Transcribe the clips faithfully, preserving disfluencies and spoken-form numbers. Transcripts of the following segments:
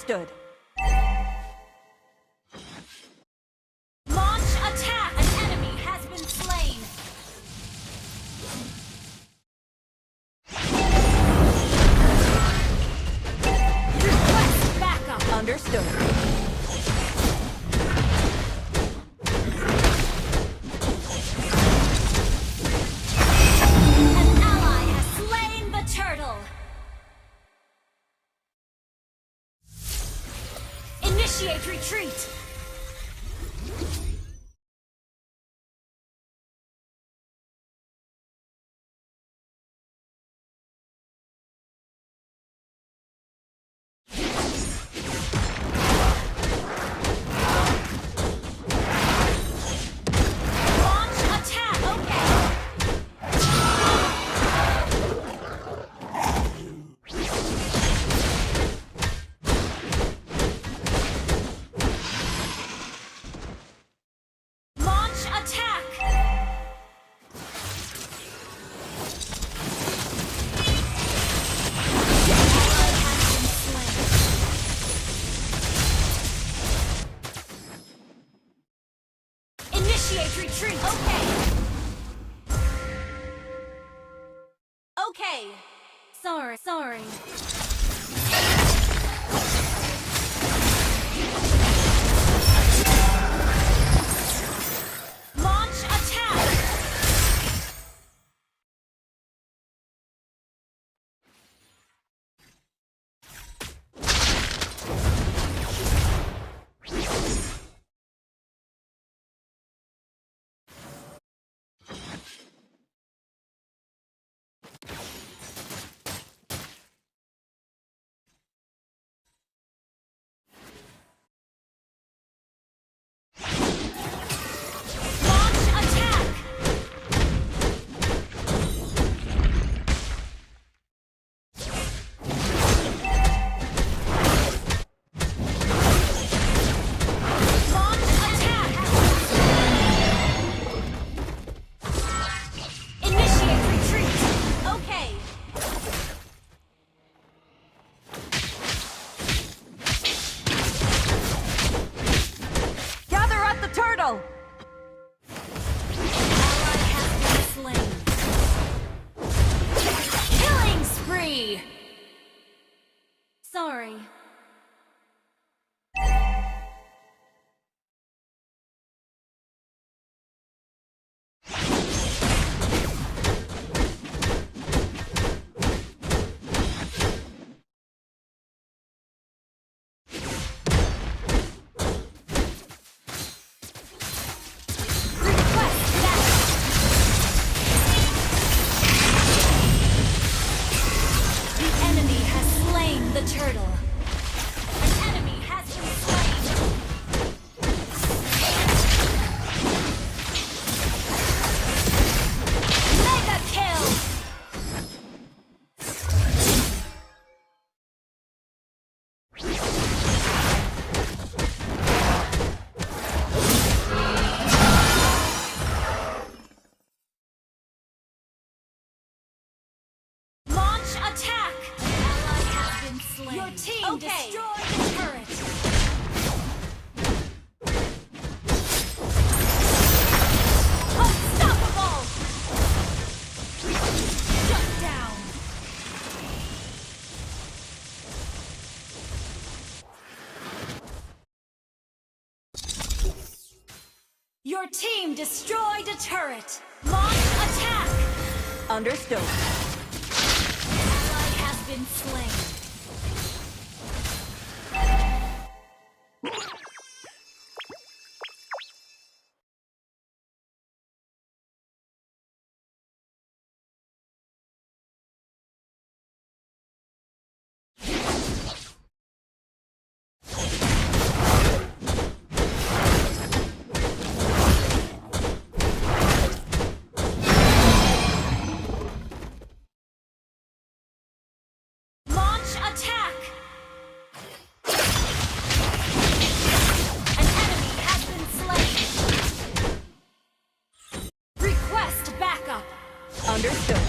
Stood. Launch attack! An enemy has been slain. Request backup. Understood. An ally has slain the turtle. Initiate retreat. Launch attack. Okay. Launch attack! Initiate retreat. Okay. Okay. Sorry, sorry. Launch attack. Launch attack! Launch attack! Initiate retreat! Okay. Gather up the turtle! Ally has been slain. Killing spree! Sorry. Request backup. The enemy has slain the turtle. An enemy has been slain. Mega kill! Launch attack! Ally has been slain. Your team destroyed the turret. Unstoppable! Shut down! Your team destroyed a turret. Launch attack! Understood. Ally has been slain. Launch attack! An enemy has been slain. Request backup. Understood.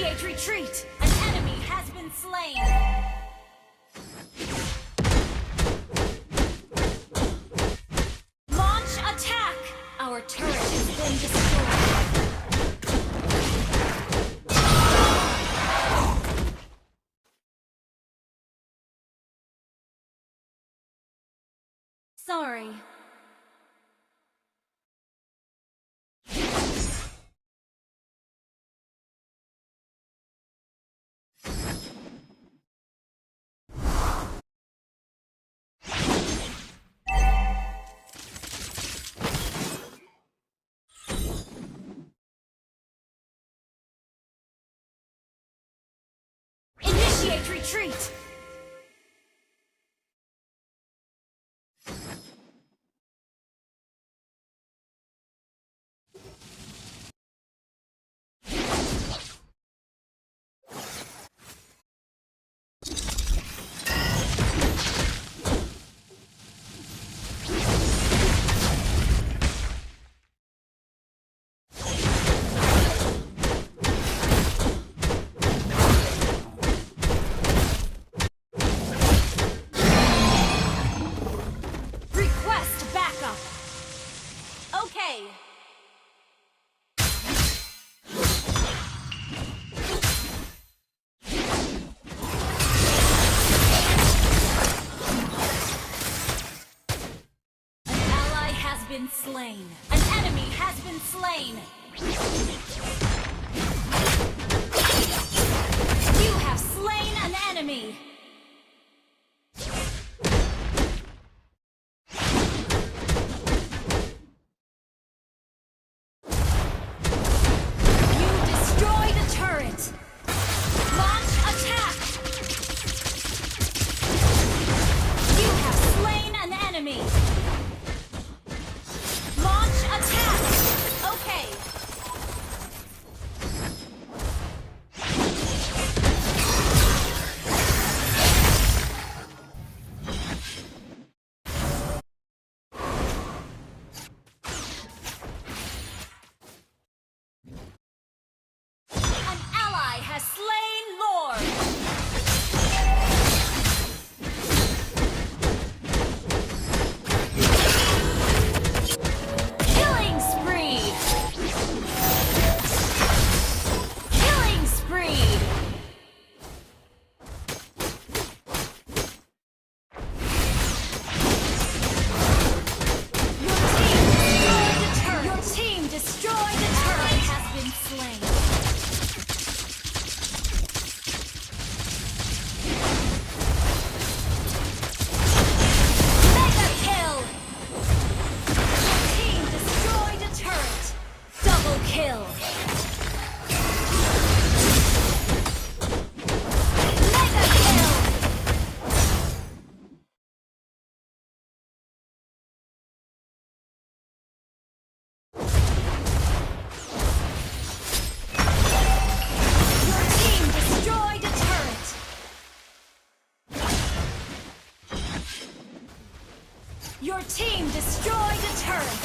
Retreat! An enemy has been slain! Launch attack! Our turret has been destroyed. Sorry. Initiate retreat! Request backup. Okay. An ally has been slain. An enemy has been slain. You have slain an enemy. You destroyed a turret. Launch attack. You have slain an enemy. Launch attack. Okay. An ally has slain Lord. Killing spree. Killing spree. Your team destroyed a turret. Your team destroyed a turret. Ally has been slain. Mega kill. Your team destroyed a turret. Double kill. Mega kill. Your team destroyed a turret. Your team destroyed a turret.